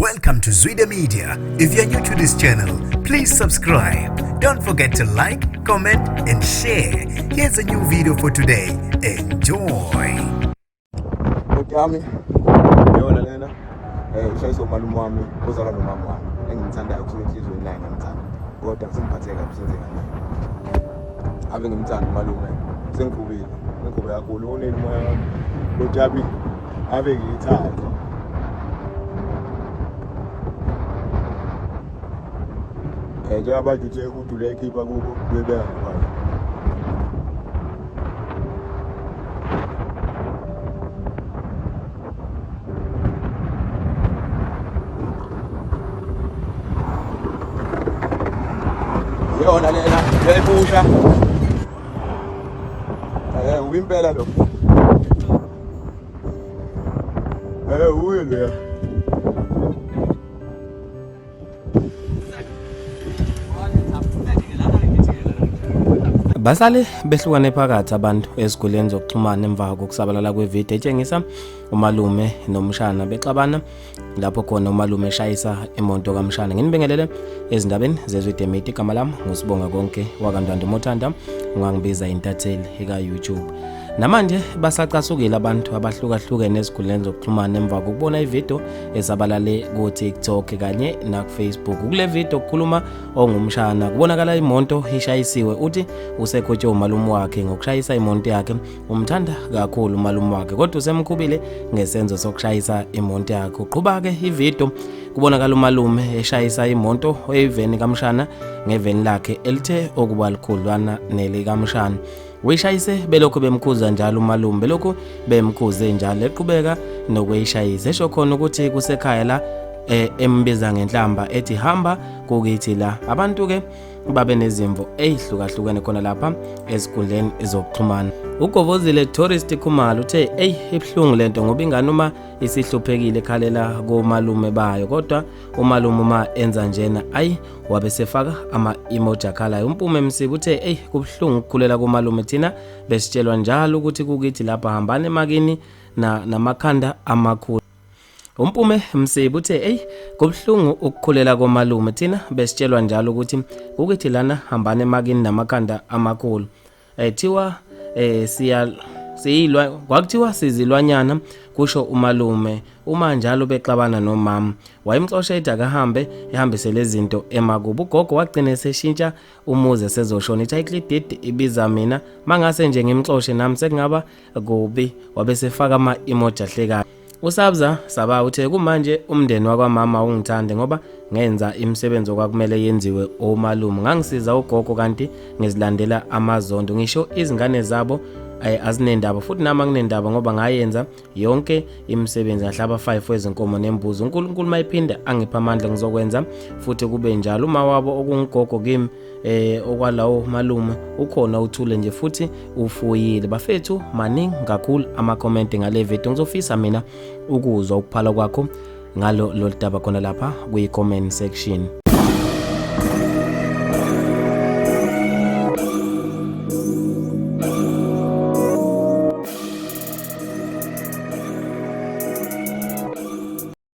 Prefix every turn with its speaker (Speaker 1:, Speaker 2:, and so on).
Speaker 1: Welcome to Zwida Media. If you're new to this channel, please subscribe. Don't forget to like, comment, and share. Here's a new video for today. Enjoy.
Speaker 2: Bhuti yami iyona lena ishayiswa umalume wami ozalwa nomama wami engimthandayo kusuka enhliziyweni naye ngiyamthanda, kodwa sengiphatheke kabi senzeka naye. Ave ngimthanda umalume, sengikhubile ngikhube kakhulu unini umoya wami bhuti yami, ave ngiyithanda. Njengoba nje udule ekhipha kubo bebeka ngaphandle. Iyona lena leyipusha. Uyimpela lo. Uye loya.
Speaker 3: Basale behlukane phakathi abantu ezinkundleni zokuxhumana emva kokusabalala kwevidiyo etshengisa umalume nomshana bexabana lapho khona umalume eshayisa imoto kamshana. Nginibingelele ezindabeni zezwe Media, igama lami nguSibonga Konke wakaNdwandwe, Mothanda ungangibiza intatheli eka-YouTube. Namanje basacasukile abantu abahlukahlukene ezinkundleni zokuxhumana emva kokubona ividiyo esabalale ku-TikTok kanye naku-Facebook. Kule vidiyo kukhuluma ongumshana, kubonakala imoto ishayisiwe, uthi usekhotshwe umalume wakhe ngokushayisa imoto yakhe. Umthanda kakhulu umalume wakhe kodwa usemkhubile ngesenzo sokushayisa imoto yakhe. Uqhuba-ke ividiyo, kubonakala umalume eshayisa imoto eyiveni kamshana ngeveni lakhe elithe okuba likhudlwana nelikamshana. Uyishayise belokhu bemkhuza njalo umalume, belokhu bemkhuze njalo, eqhubeka nokuyishayisa, esho khona ukuthi kusekhaya la, embiza ngenhlamba ethi hamba kukithi la. Abantu-ke babe nezimvo ey'hlukahlukene khona lapha ezinkundleni zokuxhumana. Ugovozile Tourist Khumalo uthe eyi ibuhlungu lento ngoba ingane uma isihluphekile ekhalela komalume bayo, kodwa umalume uma enza njena ayi, wabe sefaka ama-emoji akhalayo. UMpume Msibi uthe eyi kubuhlungu ukukhulela komalume, thina besitshelwa njalo ukuthi kukithi lapha hambani emakini na namakhanda amakhulu. UMpume Msibi uthe eyi kubuhlungu ukukhulela komalume, thina besitshelwa njalo ukuthi kukithi lana hambani emakini namakhanda amakhulu. Thiwa siya siyilwa kwakuthiwa sizilwanyana, kusho umalume uma njalo bexabana nomama. Wayemxosha ethi akahambe ehambise lezi zinto emakubo. Ugogo wagcina eseshintsha umuzi esezoshona. I-title deed ibiza mina, mangase nje ngimxoshe nami sekungaba kubi. Wabe sefaka ama-emoji ahlekayo. USabza Saba uthe kumanje umndeni wakwamama ungithande ngoba ngenza imisebenzi okwakumele yenziwe omalume. Ngangisiza ugogo kanti ngizilandela amazondo, ngisho izingane zabo azinendaba, futhi nami anginendaba ngoba ngayenza yonke imisebenzi, ngahlaba 5 wezinkomo nembuzi. UNkulunkulu mayiphinda angipha amandla ngizokwenza futhi kube njalo. Uma wabo okungugogo kimi okwalawo malume ukhona uthule nje futhi ufuyile. Bafethu, maningi kakhulu ama-comment ngale video. Ngizofisa mina ukuzwa ukuphala kwakho ngalo lolu daba khona lapha kwi-comment section.